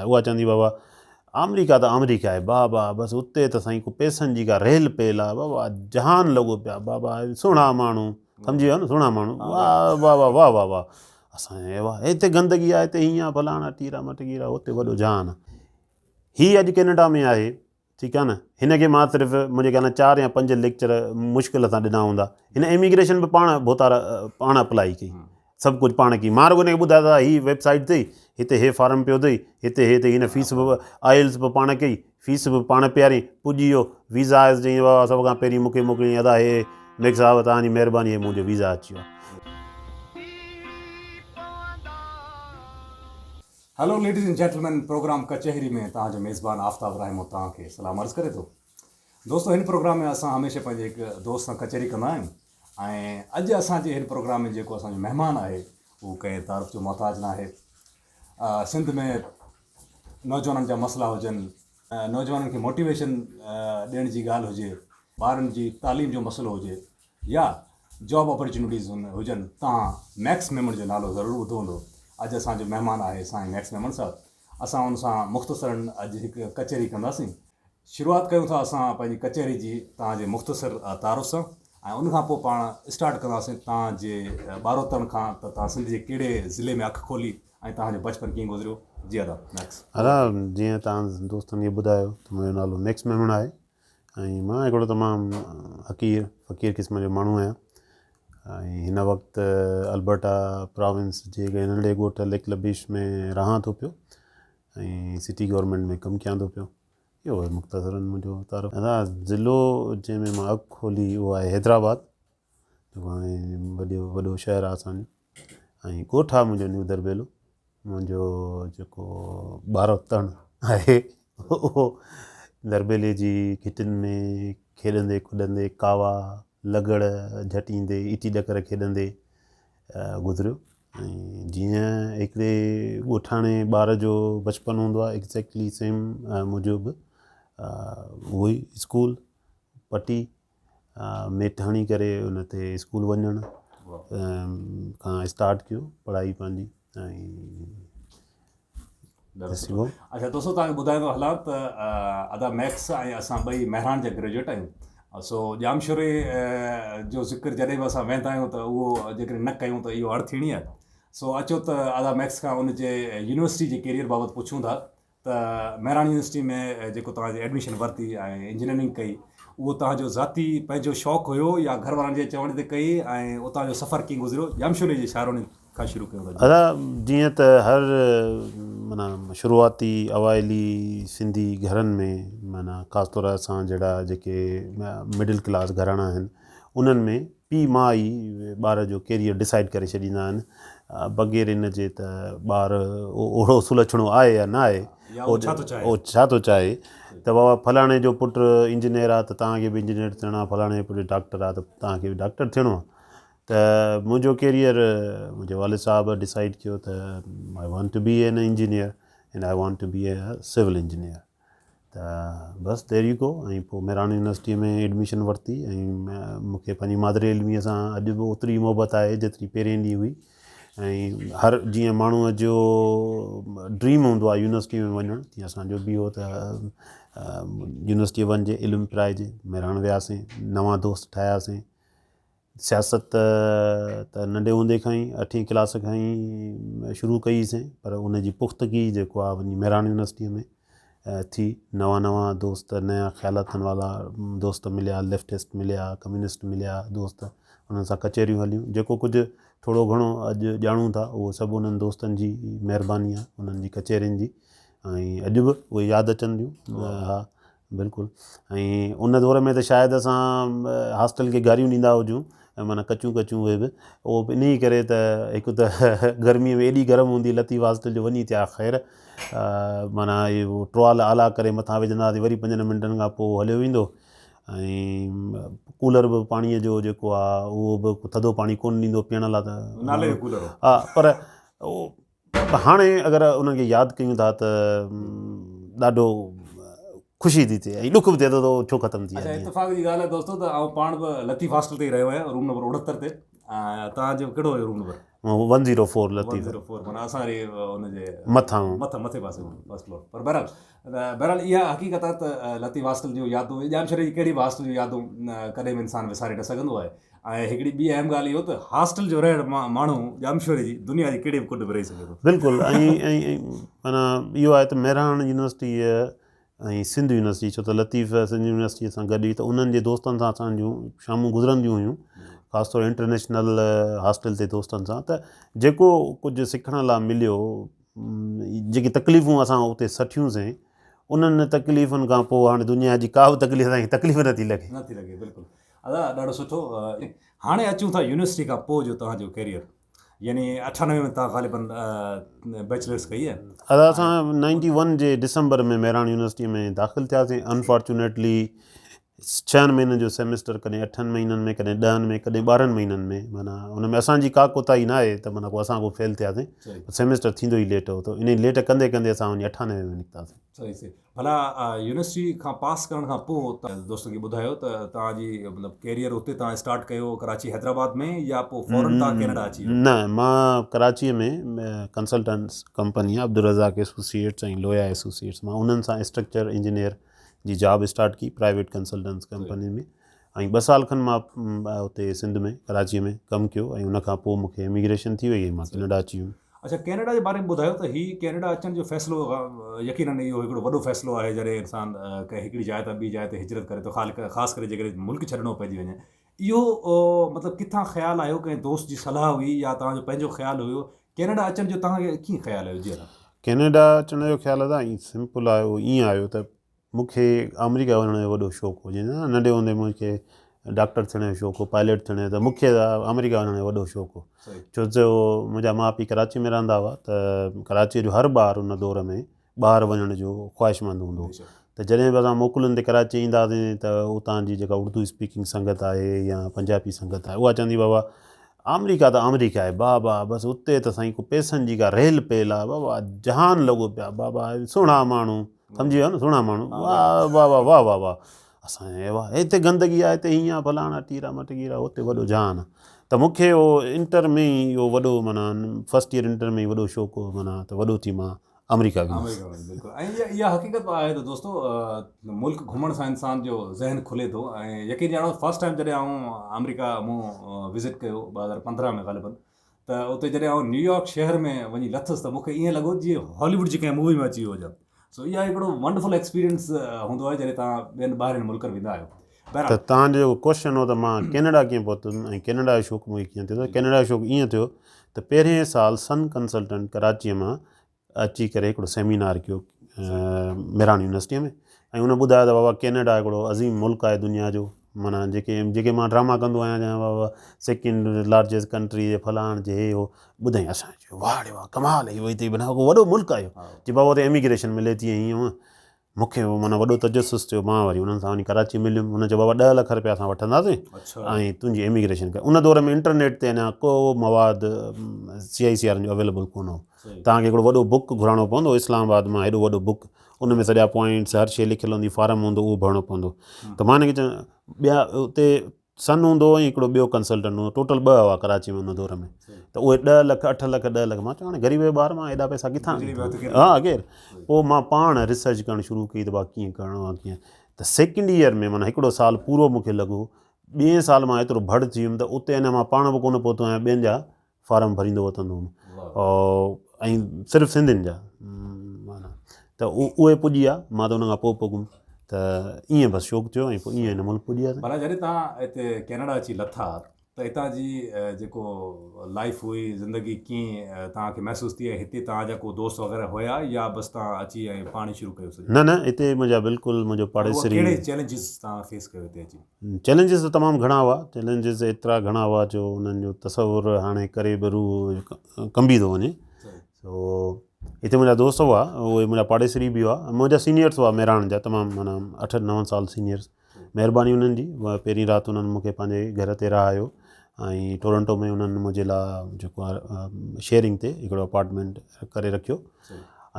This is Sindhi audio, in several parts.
اها چوندي بابا آمريڪا ته آمريڪا آهي بابا بس اتي ته سائين ڪو پئسن جي ڪا ريل پيل آهي بابا جهان لڳو پيو آهي بابا سهڻا ماڻهو سمجهي ويو نه سهڻا ماڻهو واهه واهه واهه واهه واهه اسان واهه هتي گندگي آهي هتي هيئن آهي فلاڻا ٽيرا مٽگيرا اتي وڏو جهان آهي هي اڄ ڪينيڊا ۾ آهي ٺيڪ آهي نه هن کي مان صرف منهنجي خيال ۾ چار يا پنج ليڪچر مشڪل سان ڏنا هوندا هن اميگريشن به پاڻ ڀوتار پاڻ اپلائي ڪئي سڀ ڪجهه پاڻ ڪئي مان رڳو هن کي ٻڌايو ته هي ويب سائيٽ اٿئي هتي هي فارم پيو اٿئي هتي هي اٿئي هن فيس به آئلس به پاڻ ڪئي فيس به پاڻ پياري پڄي ويو ويزا آيس چيائين بابا سڀ کان پهرين مون کي موڪليائين ادا هي ميڪ صاحب توهان جي مهرباني هي منهنجو ويزا اچي ويو hello ladies and gentlemen programme ڪچهري ۾ توهان جو ميزبان آفتاب راهمو توهان کي سلام عرض ڪري ٿو دوستو هن پروگرام ۾ اسان هميشه پنهنجي هڪ دوست سان ڪچهري ڪندا آهيون ۽ اڄ اسان جي هن پروگرام ۾ جيڪو اسان جو مهمان آهي اهو ڪنهن تعارف جو محتاج ناهي سنڌ ۾ نوجوانن جا مسئلا هجن نوجوانن کي موٽيويشن ڏيڻ جي ڳالهه هجي ٻارن جي تعليم جو مسئلو هجي يا جاب اپرچونٽيز هجن توهان ميڪس ميمڻ جو نالو ضرور ٻڌو هوندو اڄ اسان جو مهمان آهي سائين ميڪس ميمڻ صاحب اسان ان سان مختصرا اڄ هڪ ڪچهري ڪنداسين شروعات ڪيون ٿا اسان پنهنجي ڪچهري جي توهان جي مختصر تعارف سان ۽ ان کان پوء پاڻ اسٽارٽ ڪنداسين توهان جي ٻاروتڻ کان ته توهان سنڌ جي ڪهڙي ضلعي ۾ اک کولي ۽ توهان جو بچپن ڪيئن گذريو جي ادا ميڪس. ادا جيئن توهان دوستن کي ٻڌايو ته منهنجو نالو ميڪس ميمڻ آهي ۽ مان هڪڙو تمام حقير فقير قسم جو ماڻهو آهيان ۽ هن وقت البرٽا پراونس جي هڪ ننڍڙي ڳوٺ ليڪ لبيش ۾ رهان ٿو پيو ۽ سٽي گورنمينٽ ۾ ڪم ڪيان ٿو پيو اهو آهي مختصرا منهنجو تعارف. ادا ضلعو جنهن ۾ مان اک کولي اهو آهي حيدرآباد جيڪو هاڻي وڏو وڏو شهر آهي اسانجو ۽ ڳوٺ آهي منهنجو نيو درٻيلو منهنجو جيڪو ٻاروتڻ آهي اهو درٻيلي جي گهٽين ۾ کيڏندي ڪڏندي ڪاوا لغڙ جهٽيندي ايٽي ڏڪر کيڏندي گذريو ۽ جيئن هڪڙي ڳوٺاڻي ٻار جو بچپن هوندو آهي ايگزيڪٽلي سيم منهنجو به اهو ئي اسڪول پٽي ميٽ هڻي ڪري ان تي اسڪول وڃڻ کان اسٽارٽ ڪيو پڙهائي پنهنجي ۽ اچا دوستو توهان کي ٻڌائيندو هلان ته ادا ميڪس ۽ اسان ٻئي مهراڻ جا گريجوئيٽ آهيون سو ڄامشوري جو ذڪر جڏهن به اسان ويندا آهيون ته اهو جيڪڏهن نه ڪيون ته اهو اڙ ٿيڻي آهي سو اچو ته ادا ميڪس کان ان جي يونيورسٽي جي ڪيريئر بابت پڇون ٿا ته مهراڻ يونيورسٽي ۾ جيڪو توهان جي ايڊميشن ورتي ۽ انجنيئرنگ ڪئي اهو توهان جو ذاتي پنهنجو شوق هيو يا گهر وارن جي چوڻ تي ڪئي ۽ اتان جو سفر ڪيئن گذريو ڄامشوري جي شاعروني کان شروع ڪيون ٿا. ادا جيئن ته هر معنيٰ شروعاتي اوائلي سنڌي گهرن ۾ معنيٰ خاص طور اسان جهڙا جيڪي مڊل ڪلاس گهراڻا آهن انهن ۾ پيء ماء ئي ٻار جو ڪيريئر ڊسائيڊ ڪري ڇڏيندا آهن بغير ان جي ته ٻار اهڙو سلڇڻو آهي يا نه آهي اهو ڇا ٿو چاهي ته بابا فلاڻي جو پٽ انجنيئر آهي ته توهان کي به انجنيئر ٿيڻو آهي فلاڻي جو پٽ ڊاڪٽر آهي ته توهان کي به ڊاڪٽر ٿيڻو آهي ته منهنجو ڪيريئر منهنجي والد صاحب ڊسائيڊ ڪيو ته I want to be an engineer and I want to be a civil engineer ته بس دير you go ۽ پوء مهراڻ يونيورسٽيء ۾ ايڊميشن ورتي ۽ مون کي پنهنجي مادري علميء سان اڄ به اوتري ئي محبت آهي جيتري پهرين ڏينهن هئي ۽ هر جيئن ماڻهوء جو ڊريم هوندو آهي يونيورسٽيء ۾ وڃڻ تيئن اسان جو به هو ته يونيورسٽيء وڃجي علم پرائجي مهراڻ وياسين نوان دوست ٺاهياسين سياست ته ننڍي هوندي کان ئي اٺين ڪلاس کان ئي شروع ڪئي سين پر ان جي پختگي جيڪو آهي وڃي مهراڻ يونيورسٽيء ۾ ٿي نوان نوان دوست نيا خيالاتن والا دوست مليا ليفٽسٽ مليا ڪميونسٽ مليا دوست انهن سان ڪچهريون هليون جيڪو ڪجهه ٿورو گهڻو اڄ ڄاڻون ٿا اهو سڀ انهن دوستن جي مهرباني آهي انهن جي ڪچهرين جي ۽ اڄ به اهي ياد اچن ٿيون ها بلڪل ۽ ان دور ۾ ته شايد اسان هاسٽل کي گاريون ڏيندا هجون ۽ معنيٰ ڪچيون ڪچيون اهي به اهو به انهيء ڪري ته هڪ ته گرميء ۾ ايڏي گرم هوندي لطيف هاسٽل جو وڃي ٿيا خير معنيٰ اهو ٽوال آلا ڪري مٿان وجهندا هئاسين وري پنجن منٽن کان پوء هليو ويندو ۽ ڪولر به پاڻيء جو جيڪو آهي اهو به ٿڌو پاڻي ڪونه ڏيندو پيئڻ لاء ته نالي جو ڪولر هو ها پر اهو هاڻي اگر انهن کي ياد ڪيون ٿا ته ڏاڍو خوشي ٿي ٿئي ۽ ڏک به ٿئي ٿو ته ڇو ختم ٿي ويا. اتفاق جي ڳالهه آهي دوستو ته آئون پاڻ به لطيف هاسٽل تي ئي رهيو آهيان روم نمبر 69 تي. توهان جو ڪهڙو هيو روم نمبر؟ 104 لطيف. 104 معنيٰ اسان ري ان جي مٿان مٿان مٿي پاسي هوندو فرسٽ فلور. پر بهرحال بهرحال اها حقيقت آهي ته لطيف هاسٽل جون يادون ڄامشوري جي ڪهڙي به هاسٽل جون يادون ڪڏهن به انسان وساري نه سگهندو آهي. ۽ هڪڙي ٻي اهم ڳالهه اهو ته هاسٽل جو رهڻ ماڻهو ڄامشوري جي دنيا جي ڪهڙي به ڪنڊ ۾ رهي سگهي ٿو. بلڪل ۽ ۽ معنيٰ اهو آهي ته مهراڻ يونيورسٽيء ۽ سنڌ يونيورسٽي ڇو ته لطيف سنڌ يونيورسٽيء سان گڏ هئي ته انهن جي دوستن سان اسان جون شامون گذرنديون هيون خاص طور انٽرنيشنل هاسٽل تي دوستن سان ته جيڪو ڪجهه سکڻ لاء مليو جيڪي تڪليفون اسان اتي سٺيون سين انهن تڪليفن کان پوء هاڻي دنيا جي ڪا به تڪليف اسان کي تڪليف نٿي لڳي. نٿي لڳي بلڪل ادا ڏاڍو سٺو هاڻي اچون ٿا يونيورسٽي کان پوء جو توهان جو ڪيريئر يعني 98 ۾ توهان غالباً بيچلرس ڪئي آهي. ادا اسان نائنٽي ون جي ڊسمبر ۾ مهراڻ يونيورسٽي ۾ داخل ٿياسين انفارچونيٽلي ڇهن مهينن جو سيمسٽر ڪڏهن اٺن مهينن ۾ ڪڏهن ڏهن ۾ ڪڏهن ٻارهن مهينن ۾ معنيٰ ان ۾ اسان جي ڪا ڪوتاهي نه آهي ته معنيٰ ڪو اسان ڪو فيل ٿياسين سيمسٽر ٿيندو ئي ليٽ هو ته انهي ليٽ ڪندي ڪندي اسان وڃي 98 ۾ نڪتاسين. صحيح صحيح ڀلا يونيورسٽي کان پاس ڪرڻ کان پوء دوستن کي ٻڌايو ته توهان جي مطلب ڪيريئر اتي توهان اسٽارٽ ڪيو ڪراچي حيدرآباد ۾ يا پوء فورن توهان ڪينيڊا اچي ويو؟ نه مان ڪراچيء ۾ ڪنسلٽنٽس ڪمپني آهي عبدالرزاق ايسوسيئيٽس ۽ لويا ايسوسيئيٽس مان انهن سان اسٽرڪچر انجنيئر جي جاب اسٽارٽ ڪئي پرائيويٽ ڪنسلٽنٽس ڪمپني ۾ ۽ ٻه سال کن مان اتي سنڌ ۾ ڪراچيء ۾ ڪم ڪيو ۽ ان کان پوء مون کي اميگريشن ٿي وئي ۽ مان ڪينيڊا اچي ويم. اڇا ڪينيڊا جي باري ۾ ٻڌايو ته هي ڪينيڊا اچڻ جو فيصلو يقينن اهو هڪڙو وڏو فيصلو آهي جڏهن انسان ڪنهن هڪڙي جاء تان ٻي جاء تي هجرت ڪري ٿو خاص ڪري جيڪڏهن ملڪ ڇڏڻو پئجي وڃي اهو مطلب ڪٿان خيال آيو ڪنهن دوست جي صلاح هئي يا توهان جو پنهنجو خيال هيو ڪينيڊا اچڻ جو توهان کي ڪيئن خيال آيو جي ادا. ڪينيڊا اچڻ جو خيال ادا ائين سمپل آيو ائين آيو ته مون کي آمريڪا وڃڻ جو وڏو شوق هو جيئن نه ننڍي هوندي مون کي ڊاڪٽر ٿيڻ جو شوق هو پائليٽ ٿيڻ جو ته مون کي آمريڪا وڃڻ جو وڏو شوق هو ڇو جو منهنجا ماء پيء ڪراچي ۾ رهندا هئا ته ڪراچيء جو هر ٻار ان دور ۾ ٻاهر وڃڻ جو خواهشمند هوندو هو ته جڏهن به اسان موڪلن تي ڪراچي ايندا هئاسين ته اتان جي جيڪا اردو اسپيڪنگ سنگت آهي يا پنجابي سنگت آهي اها چوندي بابا آمريڪا ته آمريڪا آهي بابا بس اتي ته سائين ڪو پئسن جي ڪا ريل پيل آهي بابا جهان لڳو پيو آهي بابا سهڻا ماڻهو سمجهي ويو نه سهڻا ماڻهو واهه واهه واهه واهه واهه واهه اسان جي واهه هتي گندگي آهي هتي هيئن آهي فلاڻا ٽيرا مٽگيرا هتي وڏو جهان آهي ته مون کي اهو انٽر ۾ ئي اهو وڏو معنيٰ فرسٽ ايئر انٽر ۾ ئي وڏو شوق هو معنيٰ ته وڏو ٿي مان آمريڪا ويندس. آمريڪا ويندس بلڪل ۽ اها اها حقيقت به آهي ته دوستو ملڪ گهمڻ سان انسان جو ذهن کلي ٿو ۽ يقين ڄاڻو فرسٽ ٽائيم جڏهن آئون آمريڪا مون وزٽ ڪيو 2015 ۾ غالبن ته اتي جڏهن آئون نيويارڪ شهر ۾ وڃي لٿس ته مون کي ائين لڳو جيئن هالي ووڊ جي ڪنهن مووي ۾ اچي ويو هجان. سو اها هڪڙو ونڊرفل ايڪسپيرينس هوندو آهي جڏهن توهان ٻين ٻاهرين ملڪن ويندا آهيو. ته توهان جو جيڪو ڪوشچن هو ته مان ڪينيڊا ڪيئن پهتس ۽ ڪينيڊا جو شوق مون کي ڪيئن ٿيو ته ڪينيڊا جو شوق ائين ٿيو ته پهرين سال سن ڪنسلٽنٽ ڪراچيء مان اچي ڪري هڪڙو سيمينار ڪيو مهراڻ يونيورسٽيء ۾ ۽ ان ٻڌايو ته بابا ڪينيڊا هڪڙو عظيم ملڪ آهي دنيا جو معنيٰ جيڪي جيڪي مان ڊراما ڪندو آهيان جا بابا سيڪنڊ لارجسٽ ڪنٽري فلاڻ جي هي هو ٻڌائين اسان چيو واهه ڙي واهه ڪمال هي هتي معنيٰ هڪ وڏو ملڪ آهي چي بابا هتي اميگريشن ملي ٿي ائين هونئن مون کي معنيٰ وڏو تجسس ٿيو مان وري انهن سان وڃي ڪراچي مليم انهن چيو بابا 10 لک رپيا اسان وٺنداسين ۽ تنهنجي اميگريشن ڪري ان دور ۾ انٽرنيٽ تي اڃا ڪو مواد سي آء سي آر جو اويليبل ڪونه هو توهان کي هڪڙو وڏو بڪ گهرائڻو پوندو اسلام آباد مان هيڏو وڏو بڪ ان ۾ سڄا پوائنٽس هر شي لکيل هوندي فارم هوندو اهو ڀرڻو پوندو ته مان هن کي چيو ٻيا اتي سن هوندو هو ۽ هڪڙو ٻيو ڪنسلٽنٽ هوندو ٽوٽل ٻه هئا ڪراچي ۾ ان دور ۾ ته اهي 10 لک 8 لک 10 لک مان چيو هاڻي غريب جو ٻار مان ايڏا پئسا ڪٿان ها ڪير پوء مان پاڻ ريسرچ ڪرڻ شروع ڪئي ته با ڪيئن ڪرڻو آهي ڪيئن ته سيڪنڊ ايئر ۾ معنيٰ هڪڙو سال پورو مون کي لڳو ٻئي سال مان ايترو ڀڙ ٿي ويم ته اتي اڃا مان پاڻ به ڪونه پهتو آهيان ٻين جا فارم ڀريندو وتندو هوم ۽ صرف سنڌين جا معنيٰ ته اهي پڄي ويا مان ته ان کان پوء پڳم ته ائين بس شوق ٿيو ۽ پوء ائين هن ملڪ پڄي وياسين. ڀلا جڏهن توهان هتي ڪينيڊا اچي لٿا ته هتان جي جيڪو لائيف هئي زندگي ڪيئن توهان کي محسوس ٿي ۽ هتي توهان جا ڪو دوست وغيره هيا يا بس توهان اچي ۽ پاڻ ئي شروع ڪيو سڄو؟ نه نه هتي منهنجا بلڪل منهنجو پاڙيسري. ڪهڙي چئلينجز توهان فيس ڪيو هتي اچي؟ چئلينجز ته تمام گهڻا هئا، چئلينجز ايترا گهڻا هئا جو انهن جو تصور هاڻي ڪري به روح ڪنبي ٿو وڃي. سو هتي منهنجا دوست هئا، اهي منهنجا پاڙيسري به هئا، منهنجا سينيئرس هئا مهراڻ جا تمام معنيٰ اٺ نو سال سينيئرس، مهرباني انهن جي پهرين رات انهن مون کي پنهنجي گهر تي رهايو ۽ ٽورنٽو ۾ انهن منهنجي لاء جيڪو آهي شيئرنگ تي هڪڙو اپارٽمينٽ ڪري رکيو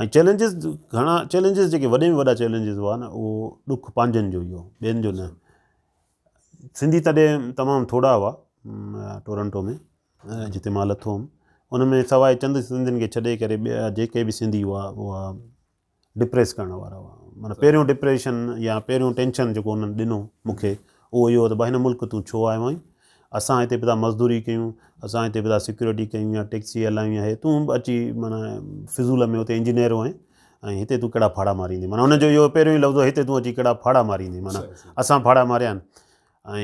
۽ چئلينجز گهڻا چئلينجز جيڪي وڏي ۾ وڏا چئلينجز هئا نه اهو ڏک پنهنجن جو ئي هو ٻين جو نه. سنڌي تڏهن تمام ٿورا هئا ٽورنٽو ۾ جتي مان لٿو هوم ان ۾ سواء چند سنڌين کي ڇڏي ڪري ٻيا جيڪي به سنڌي هئا اها ڊپريس ڪرڻ وارا هئا. معنيٰ پهريون ڊپريشن يا پهريون ٽينشن جيڪو انهن ڏنو مون کي اهو اهو ته ڀاء هن ملڪ تون ڇو آيو آهين؟ اسان هتي پيا مزدوري ڪيون، اسان هتي پيا سيڪيورٽي ڪيون يا ٽيڪسي هلايون يا هي تون به اچي معنيٰ فضول ۾ اتي انجنيئر هئين ۽ هتي تون ڪهڙا ڦاڙا ماريندين معنيٰ ان جو اهو پهريون ئي لفظ هو هتي تون اچي ڪهڙا ڦاڙا ماريندين معنيٰ اسان ڦاڙا ماريا آهن ۽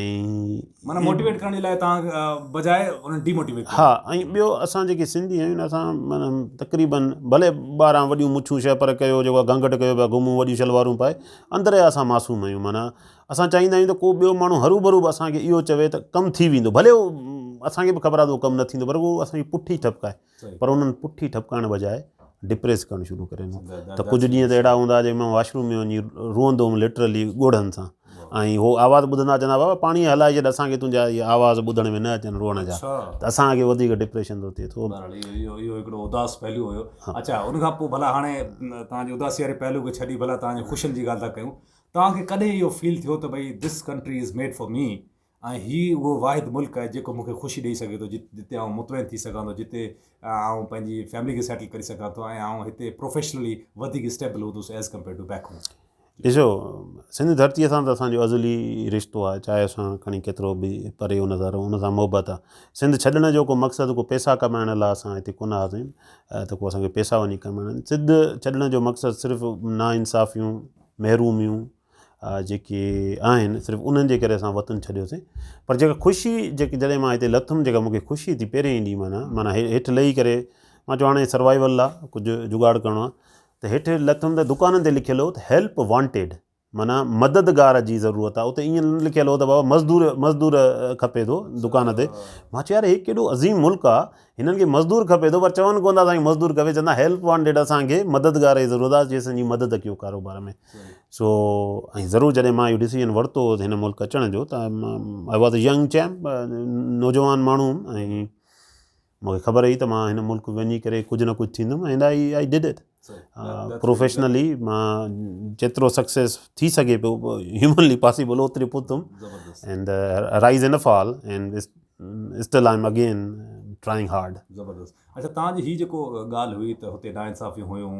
معنيٰ موٽيويٽ ڪرڻ جي لاء تان بجاء انهن ڊي موٽيويٽ ها ۽ ٻيو اسان جيڪي سنڌي آهيون نه اسان معنيٰ تقريبن ڀلي ٻاهران وڏيون مڇون شهپر ڪيو جيڪو آهي گهنگهٽ ڪيو پيا گهمون وڏيون شلوارون پائي اندر جا اسان معصوم آهيون معنيٰ اسان چاهيندا آهيون ته ڪو ٻيو ماڻهو هروڀرو به اسان کي اهو چوي ته ڪم ٿي ويندو ڀلي اسان کي به خبر آهي ته اهو ڪم نه ٿيندو پر اهو اسان جي پٺي ٺپڪائي پر انهن پٺي ٺپڪائڻ بجاء ڊپريس ڪرڻ شروع ڪري ڏنو ته ڪجهه ڏينهن ته اهڙا هوندا جنهن مان واش روم ۾ وڃي روئندو هوم لٽرلي ڳوڙهن سان ۽ هو آواز ٻڌندا چوندا بابا پاڻي هلائي ڇڏ اسان کي تنهنجا اهي آواز ٻڌڻ ۾ نه اچن روئڻ جا ته اسان کي وڌيڪ ڊپريشن ٿو ٿئي ٿو. بهرحال اهو اهو هڪڙو اداس پهلو هيو. اڇا ان کان پوء ڀلا هاڻي توهان جي اداسي واري پهلو کي ڇڏي ڀلا توهان جي خوشين جي ڳالهه ٿا ڪيون. توهان کي ڪڏهن اهو فيل ٿيو ته ڀئي this country is made for me ۽ هي اهو واحد ملڪ آهي جيڪو مون کي خوشي ڏئي سگهي ٿو جتي آئون مطمئن ٿي سگهان ٿو جتي آئون پنهنجي فيملي کي سيٽل ڪري سگهان ٿو ۽ آئون هتي پروفيشنلي وڌيڪ اسٽيبل هوندس as compared to back home. ڏسو سنڌ ڌرتيء سان ته اسان جو ازلي رشتو آهي چاهي اسان کڻي ڪيترو به پري ان سان رهون ان سان محبت آهي. سنڌ ڇڏڻ جو ڪو مقصد ڪو پئسا ڪمائڻ لاء اسان هتي ڪونه آياسين ته ڪو اسان کي پئسا وڃي ڪمائڻا آهن. سنڌ ڇڏڻ جو مقصد صرف ناانصافيون، محروميون جيڪي آهن صرف انهن جي ڪري اسان وطن ڇڏيوسين پر جيڪا خوشي جيڪي جڏهن مان هتي لٿم جيڪا مونکي خوشي ٿي پهرين ئي ڏينهن معنيٰ معنيٰ هيٺ لهي ڪري مان چيو هاڻي سروائيول لاء ڪجهه جگاڙ ڪرڻو آهي ته هيٺ لٿم ته دڪانن تي لکيل هو ته هيلپ وانٽيڊ معنيٰ مددگار جي ضرورت آهي اتي ائين نه لکيل هو ته بابا مزدور مزدور کپي ٿو دڪان تي مان چيو يار هي ڪيڏو عظيم ملڪ آهي هنن کي مزدور کپي ٿو پر چون ڪونه ٿا اسان کي مزدور کپي چوندا هيلپ وانٽيڊ اسان کي مددگار جي ضرورت آهي جي اسان جي مدد ڪيو ڪاروبار ۾ سو ۽ ضرور جڏهن مان اهو ڊسيزن ورتو هو هن ملڪ اچڻ جو ته I was a young champ نوجوان ماڻهو هوم ۽ مونکي خبر هئي ته مان هن ملڪ وڃي ڪري ڪجهه نه ڪجهه ٿيندم and I I did it professionally مان جيترو سڪسيس ٿي سگهي پيو هيومنلي پاسيبل اوتري پهتم and rise and fall and still I am again trying hard. زبردست اڇا توهان جي هي جيڪو ڳالهه هئي ته هتي ناانصافيون هيون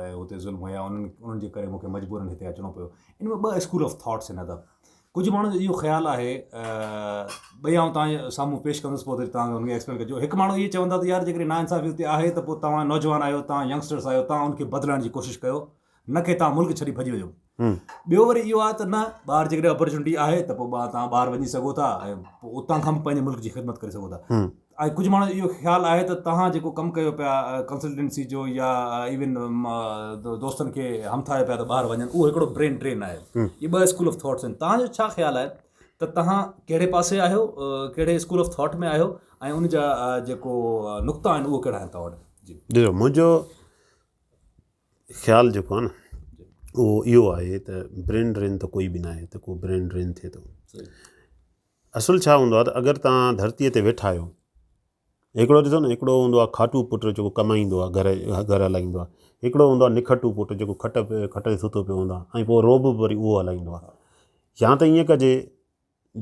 ۽ هتي ظلم هيا انهن انهن جي ڪري مونکي مجبورن هتي اچڻو پيو ان ۾ ٻه اسڪول آف ٿاٽس آهن ادا ڪجهه ماڻهن جو اهو خيال آهي ٻئي آئون توهان جي سامهون پيش ڪندس پوء توهان ان کي ايڪسپلين ڪجو هڪ ماڻهو اهي چوندا ته يار جيڪڏهن ناانصافي اتي آهي ته پوء توهان نوجوان آهيو توهان ينگسٽرس آهيو توهان ان کي بدلائڻ جي ڪوشش ڪيو نه ڪي توهان ملڪ ڇڏي ڀڄي وڃو ٻيو وري اهو آهي ته نه ٻاهر جيڪڏهن اپرچونٽي آهي ته پوء توهان ٻاهر وڃي سگهو ٿا ۽ پوء اتان کان به پنهنجي ملڪ جي خدمت ڪري سگهو ٿا ۽ ڪجهه ماڻهن جو اهو خيال آهي ته توهان جيڪو ڪم ڪيو پيا ڪنسلٽنسي جو يا ايون دوستن کي همٿايو پيا ته ٻاهر وڃن اهو هڪڙو برين ڊرين آهي اهي ٻه اسڪول آف ٿاٽس آهن توهان جو ڇا خيال آهي ته توهان ڪهڙي پاسي آهيو ڪهڙي اسڪول آف ٿاٽ ۾ آهيو ۽ ان جا جيڪو نقطا آهن اهو ڪهڙا آهن توهان وٽ جي ڏسو منهنجو خيال جيڪو آهي نه اهو اهو آهي ته برين ڊرين ته ڪوئي به ناهي ته ڪو برين ڊرين ٿئي ٿو اصل ڇا هوندو آهي ته اگر توهان ڌرتيء تي ويٺا آهيو، هڪڙو ڏسو نه هڪڙو هوندو آهي کاٽو پٽ جيڪو ڪمائيندو آهي گهر گهر هلائيندو آهي، هڪڙو هوندو آهي نکٽو پٽ جيڪو کٽ کٽ تي ستو پيو هوندو آهي ۽ پوء رعب به وري اهو هلائيندو آهي. يا ته ائين ڪجي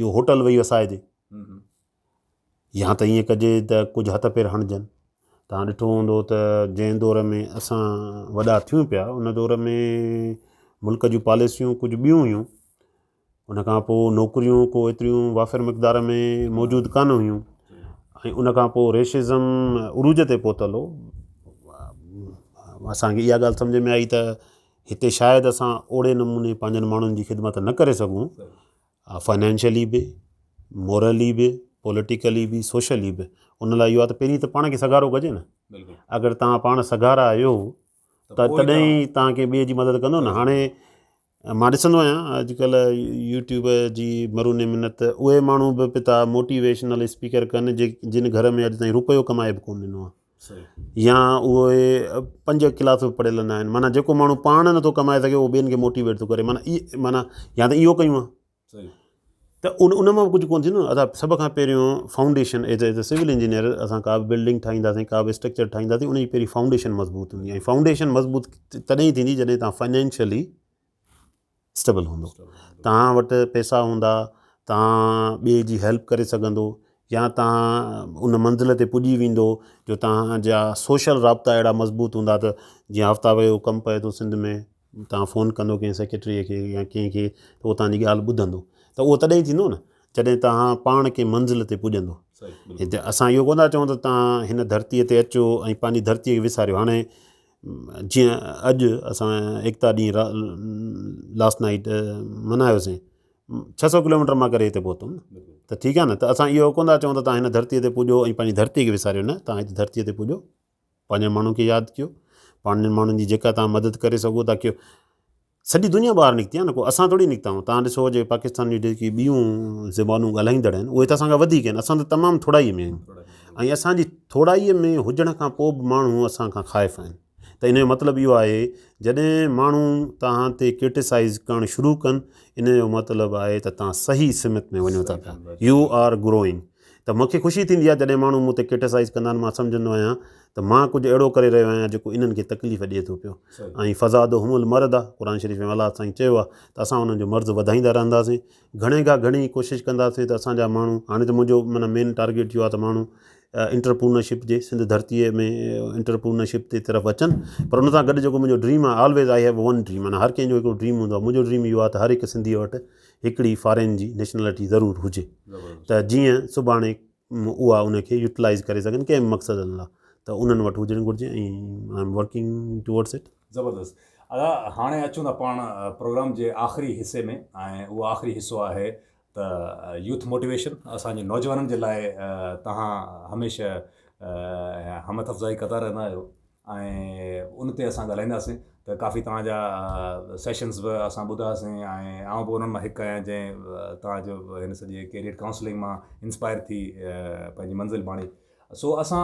جو هوٽل ويهي وسائجي يا ته ائين ڪجي ته ڪجهه هٿ پير هڻجن. توهان ڏٺو هوندو ته جنهن دور ۾ اسان وڏا ٿيون پيا ان دور ۾ ملڪ جون پاليسيون ڪجهه ٻيون هيون. ان کان پوء نوڪريون ڪو ايتريون وافر مقدار ۾ موجود ڪانه هيون ۽ ان کان پوء ريسزم عروج تي پهتل هو اسانکي اها ڳالهه سمجهه ۾ آئي ته هتي شايد اسان اوڙي نموني پنهنجن ماڻهن جي خدمت نه ڪري سگهون فائنينشلي به مورلي به پوليٽيڪلي به سوشلي به ان لاء اهو آهي ته پهرين ته پاڻ کي سگهارو ڪجي نه اگر توهان پاڻ سگهارا آهيو ته تڏهن ئي توهان ڪنهن ٻئي جي مدد ڪندو نه هاڻي مان ڏسندو آهيان اڄڪلهه يوٽيوب جي مرون منت اهي ماڻهو به پتا موٽيويشنل اسپيڪر ڪن جي جن گهر ۾ اڄ تائين روپيو ڪمائي به ڪونه ڏنو آهي يا اهي پنج ڪلاس به پڙهيل نه آهن معنيٰ جيڪو ماڻهو پاڻ نٿو ڪمائي سگهي اهو ٻين کي موٽيويٽ ٿو ڪري معنيٰ معنيٰ يا ته اهو ڪيون ها ته ان ان مان به ڪجهه ڪونه ٿيندو نه ادا سڀ کان پهريون foundation as as a civil engineer اسان ڪا به بلڊنگ ٺاهينداسين ڪا به اسٽرڪچر ٺاهينداسين ان جي پهرين فائونڊيشن مضبوط هوندي ۽ فائونڊيشن مضبوط تڏهن ئي ٿيندي جڏهن توهان فائنينشلي اسٽيبل هوندو توهان وٽ پئسا هوندا توهان ٻئي جي هيلپ ڪري سگهندو يا توهان ان منزل تي پڄي ويندو جو توهان جا سوشل رابطا اهڙا مضبوط هوندا ته جيئن آفتاب جو ڪم پئي ٿو سنڌ ۾ توهان فون ڪندو ڪنهن سيڪريٽريء کي يا ڪنهن کي ته اهو توهان جي ڳالهه ٻڌندو ته اهو تڏهن ٿيندو نه جڏهن توهان پاڻ ڪنهن منزل تي پڄندو. هتي اسان اهو ڪونه ٿا چئون ته توهان هن ڌرتيء تي اچو ۽ پنهنجي ڌرتيء کي وساريو. هاڻي جيئن اڄ اسان ايڪتا ڏينهن لاسٽ نائيٽ ملهايوسين، 600 ڪلوميٽر مان ڪري هتي پهتم نه ته ٺيڪ آهي نه ته اسان اهو ڪونه ٿا چئون ته توهان هن ڌرتيء تي پڄو ۽ پنهنجي ڌرتيء کي وساريو نه توهان هتي ڌرتيء تي پڄو پنهنجن ماڻهن کي ياد ڪيو پنهنجن ماڻهن جي جيڪا توهان مدد ڪري سگهو ٿا ڪيو. سڄي دنيا ٻاهر نڪتي آهي نه ڪو اسان ٿوري نڪتا آهيون توهان ڏسو جي پاڪستان جون جيڪي ٻيون زبانون ڳالهائيندڙ آهن اهي ته اسان کان وڌيڪ آهن اسان ته تمام ٿورائي ۾ آهيون ۽ اسانجي ٿورائي ۾ هجڻ کان پوء به ماڻهو اسان کان خائف آهن ته ان جو مطلب اهو آهي جڏهن ماڻهو توهان تي ڪرٽيسائز ڪرڻ شروع ڪن ان جو مطلب آهي ته توهان صحيح سمت ۾ وڃو ٿا پيا يو آر گروئنگ ته مون کي خوشي ٿيندي آهي جڏهن ماڻهو مون تي ڪرٽيسائز ڪندا آهن مان سمجهندو آهيان ته مان ڪجهه اهڙو ڪري رهيو آهيان جيڪو انهن کي تڪليف ڏئي ٿو پيو ۽ فزادهم المرض قرآن شريف ۾ الله سائين چيو آهي ته اسان انهن جو مرض وڌائيندا رهنداسين گهڻي کان گهڻي ڪوشش ڪنداسين ته اسان جا ماڻهو هاڻي ته منهنجو معنيٰ مين ٽارگيٽ اهو آهي ته ماڻهو انٽرپرونرشپ جي سنڌ ڌرتيء ۾ انٽرپرونرشپ جي طرف اچن پر ان سان گڏ جيڪو منهنجو ڊريم آهي always I have one dream معنيٰ هر ڪنهن جو هڪڙو ڊريم هوندو آهي منهنجو ڊريم اهو آهي ته هر هڪ سنڌيء وٽ هڪڙي فارين جي نيشنلٽي ضرور هجي ته جيئن سڀاڻي اها ان کي يوٽيلائز ڪري سگهن ڪنهن به مقصدن لاء ته انهن وٽ هجڻ گهرجي ۽ I am working towards it. زبردست ادا هاڻي اچون ٿا پاڻ پروگرام جي آخري حصي ۾ ۽ اهو آخري حصو آهي ته يوٿ موٽيويشن اسان جي نوجوانن جي لاء توهان هميشه همٿ افزائي ڪندا رهندا آهيو ۽ ان تي اسان ڳالهائينداسين ته ڪافي توهان جا سيشنز به اسان ٻڌاسين ۽ آئون به انهن مان هڪ آهيان جنهن توهان جو هن سڄي ڪيريئر ڪائونسلنگ مان انسپائر ٿي پنهنجي منزل ماڻي سو اسان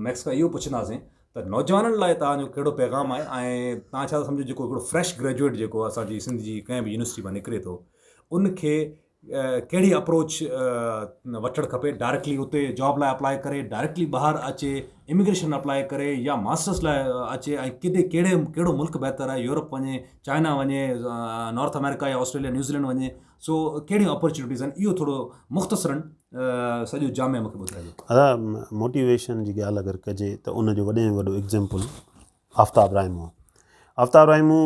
ميڪس کان اهو پڇنداسين ته نوجوانن لاء توهان جو ڪهڙو پيغام آهي ۽ توهان ڇا ٿا سمجهو جيڪو هڪڙو فريش گريجوئيٽ جيڪو اسان جي سنڌ جي ڪنهن به يونيورسٽي مان نڪري ٿو ان کي ڪهڙي اپروچ وٺڻ کپي ڊائريڪٽلي اتي جاب لاء اپلائي ڪري ڊائريڪٽلي ٻاهر اچي اميگريشن اپلائي ڪري يا ماسٽرس لاء اچي ۽ ڪيڏي ڪهڙي ڪهڙو ملڪ بهتر آهي يورپ وڃي چائنا وڃي نارٿ آمريڪا يا آسٽريليا نيوزيلينڊ وڃي سو ڪهڙيون اپرچونيٽيز آهن اهو ٿورو مختصرن سڄو جامع مونکي ٻڌائجو. ادا موٽيويشن جي ڳالهه اگر ڪجي ته ان جو وڏي ۾ وڏو ايگزيمپل آفتاب رائمو، آفتاب رائمو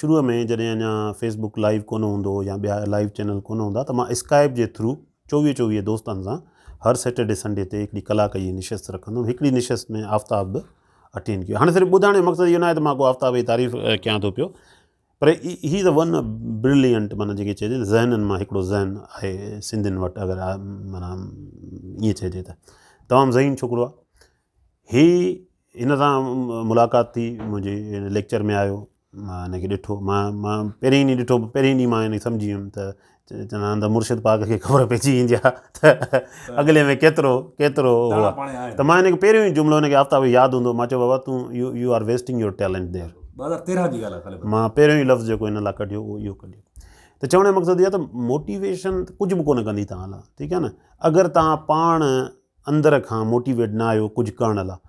شروع ۾ جڏهن اڃا فيس بڪ لائيو ڪونه هوندو هو يا ٻيا لائيو چينل ڪونه هوندا ته مان اسڪائپ جي ٿرو چوويهه چوويهه دوستن سان هر سيٽرڊي سنڊي تي هڪڙي ڪلاڪ جي نشست رکندو هوم هڪڙي نشست ۾ آفتاب به اٽينڊ ڪيو هاڻي صرف ٻڌائڻ جو مقصد اهو ناهي ته مان ڪو آفتاب جي تعريف ڪيان ٿو پيو پر هي از ون برلينٽ معنيٰ جيڪي چئجي نه ذهنن مان هڪڙو ذهن آهي سنڌين وٽ اگر معنيٰ ائين چئجي ته تمام ذهين ڇوڪرو آهي هي هن سان ملاقات ٿي منهنجي ليڪچر ۾ آيو مان هن کي ڏٺو مان مان پهرين ڏينهن ڏٺو پهرين ڏينهن مان هن کي سمجهي ويم ته چوندا آهن ته مرشد پاڪ کي خبر پئجي ويندي آهي ته اڳلي ۾ ڪيترو ڪيترو هو آهي ته مان هن کي پهريون ئي جملو هن کي آفتاب ياد هوندو مان چيو بابا تون you you are wasting your talent there 2013 جي ڳالهه آهي مان پهريون ئي لفظ جيڪو هن لاء ڪڍيو اهو اهو ڪڍيو ته چوڻ جو مقصد اهو آهي ته موٽيويشن ڪجهه به ڪونه ڪندي توهان لاء ٺيڪ آهي نه اگر توهان پاڻ اندر کان موٽيويٽ نه آهيو ڪجهه ڪرڻ لا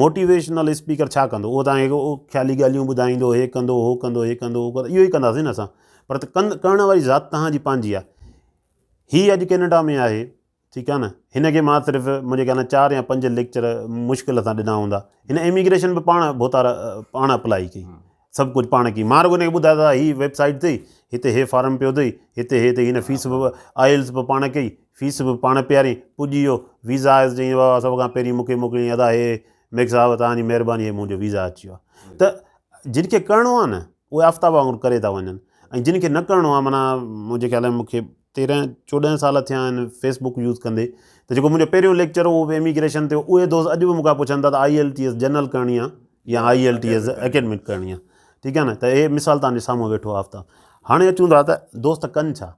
موٽيويشنل اسپيڪر ڇا ڪندو اهو توهان کي خيالي ڳالهيون ٻڌائيندو هي ڪندو هو ڪندو هي ڪندو هو ڪندو اهو ئي ڪنداسين نه اسان پر ڪن ڪرڻ واري ذات توهان جي پنهنجي آهي هي اڄ ڪينيڊا ۾ آهي ٺيڪ آهي نه هن کي مان صرف منهنجي خيال ۾ چار يا پنج ليڪچر مشڪل سان ڏنا هوندا هن اميگريشن به پاڻ ڀوتار پاڻ اپلائي ڪئي سڀ ڪجهه پاڻ ڪيئي. مان رڳو هن کي ٻڌايو ته هي ويب سائيٽ اٿئي، هتي هي فارم پيو اٿئي، هتي هي اٿئي، هن فيس به آئيلز به پاڻ ڪئي، فيس به پاڻ پياري، پڄي ويو، ويزا آيس چيائين بابا سڀ کان پهرين مون کي موڪليائين ادا هي ميڪ صاحب توهان جي مهرباني هي منهنجو ويزا اچي ويو آهي. ته جن کي ڪرڻو آهي نه اهي آفتاب وانگر ڪري ٿا وڃن ۽ جن کي نه ڪرڻو آهي معنيٰ منهنجي خيال ۾ مون کي تيرنهن چوڏهن سال ٿيا آهن فيس بڪ يوز ڪندي ته جيڪو منهنجو پهريون ليڪچر هو اهو به اميگريشن تي هو اهي دوست اڄ به مون کان پڇن ٿا ته I L T S general ڪرڻي آهي يا I L T S academic ڪرڻي آهي ٺيڪ آهي نه ته هي مثال توهان جي سامهون ويٺو آهي آفتاب هاڻي اچون ٿا ته دوست ڪن ڇا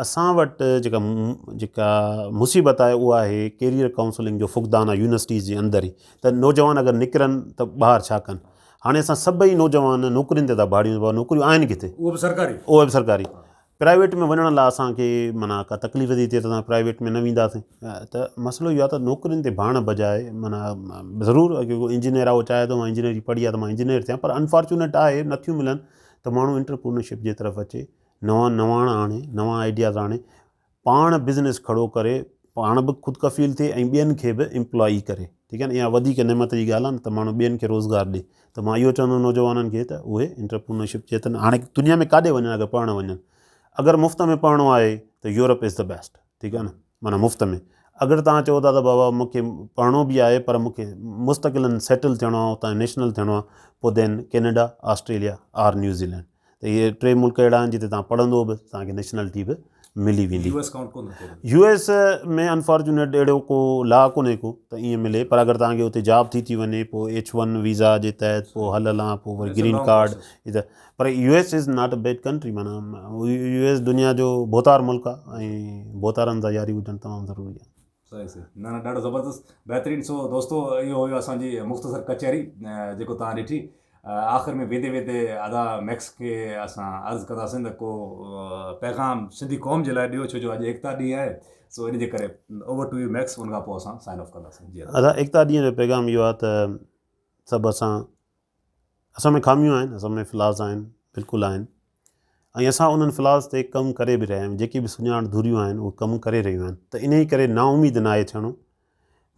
اسان وٽ جيڪا جيڪا مصيبت آهي اها آهي ڪيريئر ڪائونسلنگ جو فقدان آهي يونيورسٽيز جي اندر ئي ته نوجوان اگر نڪرن ته ٻاهر ڇا ڪن هاڻي اسان سڀئي نوجوان نوڪرين تي ٿا ڀاڙيون نوڪريون آهن ڪٿي اهو به سرڪاري اهو به سرڪاري پرائيويٽ ۾ وڃڻ لاء اسان کي معنيٰ ڪا تڪليف ٿي ٿئي ته اسان پرائيويٽ ۾ نه وينداسين ته مسئلو اهو آهي ته نوڪرين تي ڀاڙڻ بجاء معنيٰ ضرور ڪو انجنيئر آهي اهو چاهي ٿو مان انجنيئري پڙهي آهي ته مان انجنيئر ٿيان پر انفارچونيٽ آهي نٿيون ملن ته ماڻهو انٽرپرونرشپ جي طرف اچي نوان نواڻ آڻي نوان آئيڊياز آڻي پاڻ بزنس کڙو ڪري پاڻ به خود ڪفيل ٿئي ۽ ٻين کي به امپلائي ڪري ٺيڪ آهي نه اها وڌيڪ نعمت جي ڳالهه آهي نه ته ماڻهو ٻين کي روزگار ڏي ته مان اهو چوندم نوجوانن کي ته اهي انٽرپرونرشپ چيتن هاڻي دنيا ۾ ڪاڏي وڃن اگر پڙهڻ وڃن اگر مفت ۾ پڙهڻو آهي ته يورپ از the best ٺيڪ آهي نه معنيٰ مفت ۾ اگر توهان چئو ٿا ته بابا مون کي پڙهڻو به آهي پر مون کي مستقلاً سيٽل ٿيڻو آهي اتان نيشنل ٿيڻو آهي پوء then Canada Australia or New Zealand ته اهي ٽي ملڪ اهڙا آهن جتي توهان پڙهندو به توهان کي نيشنلٽي به ملي ويندي. يو ايس ڪائونٽ ڪونه ٿو ٿئي. يو ايس ۾ انفارچونيٽ اهڙو ڪو لا ڪونهي ڪو ته ائين ملي پر اگر توهان کي اتي جاب ٿي ٿي وڃي پوء ايڇ ون ويزا جي تحت پوء هل هلان پوء وري گرين ڪارڊ هي ته پر U S is not a bad country معنيٰ يو ايس دنيا جو ڀوتار ملڪ آهي ۽ ڀوتارن سان ياري هجڻ تمام ضروري آهي. صحيح صحيح نه نه ڏاڍو زبردست بهترين سو دوستو اهو هيو اسان جي مختصر ڪچهري جيڪو توهان ڏٺي آخر ۾ ويندي ويندي ادا ميڪس کي اسان عرض ڪنداسين ته ڪو پيغام سنڌي قوم جي لاء ڏيو ڇو جو اڄ ايڪتا ڏينهن آهي سو ان جي ڪري اوور ٽو you Max ان کان پوء اسان سائن آف ڪنداسين جي ادا ايڪتا ڏينهن جو پيغام اهو آهي ته سڀ اسان اسان ۾ خاميون آهن اسان ۾ فلاز آهن بلڪل آهن ۽ اسان انهن فلاز تي ڪم ڪري به رهيا آهيون جيڪي به سڃاڻ ڌريون آهن اهي ڪم ڪري رهيون آهن ته انهي ڪري نا اميد ناهي ٿيڻو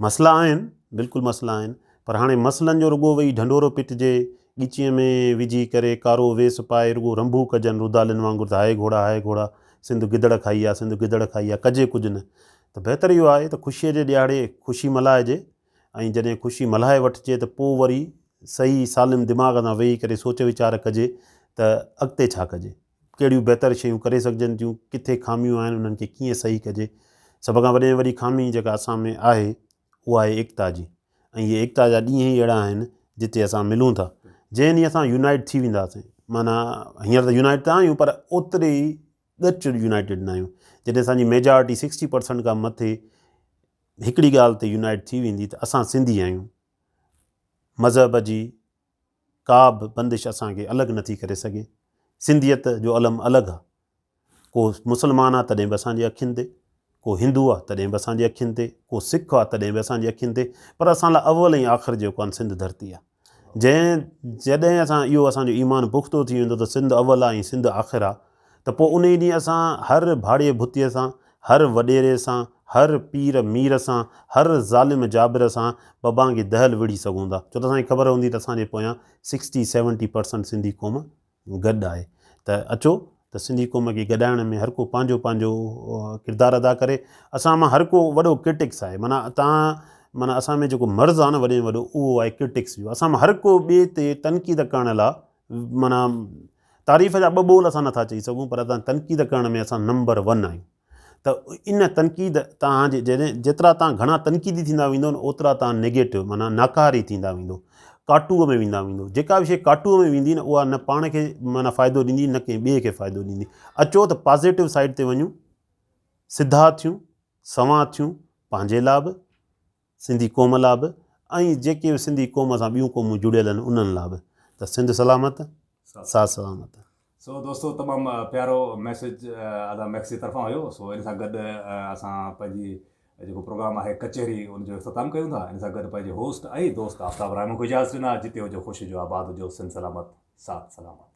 مسئلا آهن بلڪل مسئلا آهن پر هاڻي مسئلن جو رڳو ويهي ڍنڍورو پٽجي ڳچيء ۾ وجهي ڪري ڪارو ويس پائي رڳو رنڀو ڪجن رودالين وانگر ته هاء گهوڙا هاء گهوڙا سنڌ گدڙ کائي آ سنڌ گدڙ کائي آ ڪجي ڪجهه نه ته بهتر اهو آهي ته خوشيء جي ڏيهاڙي خوشي ملهائجي ۽ جڏهن خوشي ملهائي وٺجي ته پوء وري صحيح سالم دماغ سان ويهي ڪري سوچ ويچار ڪجي ته اڳتي ڇا ڪجي، ڪهڙيون بهتر شيون ڪري سگهجن ٿيون، ڪٿي خاميون آهن انهن کي ڪيئن صحيح ڪجي. سڀ کان وڏي ۾ وڏي خامي جيڪا اسان ۾ آهي اها آهي ايڪتا جي ۽ اهي ايڪتا جا ڏينهن ئي اهڙا آهن جتي اسان ملون ٿا. جنهن ڏينهن اسان يونائيٽ ٿي وينداسين معنيٰ هينئر ته يونائيٽ ته آهيون پر اوتري ڳچ يونائيٽيڊ نه آهيون. جڏهن اسان جي ميجارٽي سڪسٽي پرسنٽ کان مٿي هڪڙي ڳالهه تي يونائيٽ ٿي ويندي ته اسان سنڌي آهيون، مذهب جي ڪا به بندش اسان کي الڳ نٿي ڪري سگهي، سنڌيت جو علم الڳ آ، ڪو مسلمان آ تڏهن به اسان جي اکين تي، ڪو هندو آ تڏهن به اسان جي اکين تي، ڪو سک آ تڏهن به اسان جي اکين تي، پر اسان لاء اول ۽ آخر جيڪو آ سنڌ ڌرتي آ. جنهن جڏهن اسان اهو اسان جو ايمان پختو ٿي ويندو ته سنڌ اول آ ۽ سنڌ آخر آ ته پوء انهي ڏينهن اسان هر ڀاڙي ڀتيء سان، هر وڏيري سان، هر پير مير سان، هر ظالم جابر سان ببانگي دهل وڙهي سگهون ٿا ڇو ته اسان کي خبر هوندي ته اسان جي پويان سڪسٽي سيونٽي پرسنٽ سنڌي قوم گڏ آهي ته اچو ته سنڌي قوم کي گڏائڻ ۾ هر ڪو پنهنجو پنهنجو ڪردار ادا ڪري اسان مان هر ڪو وڏو ڪرٽڪس آهي معنيٰ تان معنيٰ اسان ۾ جيڪو مرض آهي نه وڏي ۾ وڏو اهو آهي ڪرٽڪس جو اسان مان هر ڪو ٻئي تي تنقيد ڪرڻ لاء معنيٰ تعريف جا ٻه ٻول اسان نٿا چئي سگهون پر اسان تنقيد ڪرڻ ۾ اسان نمبر ون آهيون ته ان تنقيد توهان جي جڏهن جيترا توهان گهڻا تنقيدي ٿيندا ويندو نه اوترا توهان نيگيٽو معنيٰ ناڪاري ٿيندا ويندو ڪاٽوء ۾ ويندا ويندو جيڪا به شيء ڪاٽوء ۾ ويندي نه اها نه پاڻ کي معنيٰ فائدو ڏيندي نه ڪنهن ٻئي کي فائدو ڏيندي اچو ته پازيٽو سائيڊ تي وڃون سڌا ٿيون سنوان ٿيون پنهنجي لاء به سنڌي قوم لاء به ۽ جيڪي به سنڌي قوم سان ٻيون قومون جڙيل آهن انهن لاء به ته سنڌ سلامت ساٿ سلامت. سو دوستو تمام پيارو ميسيج ادا ميڪس جي طرفان هيو سو ان سان گڏ اسان پنهنجي جيڪو پروگرام آهي ڪچهري ان جو اختتام ڪيون ٿا ان سان گڏ پنهنجي هوسٽ ۽ دوست آفتاب رحمون کي اجازت ڏنا جتي هجو خوش هجو آباد هجو سنڌ سلامت ساٿ سلامت.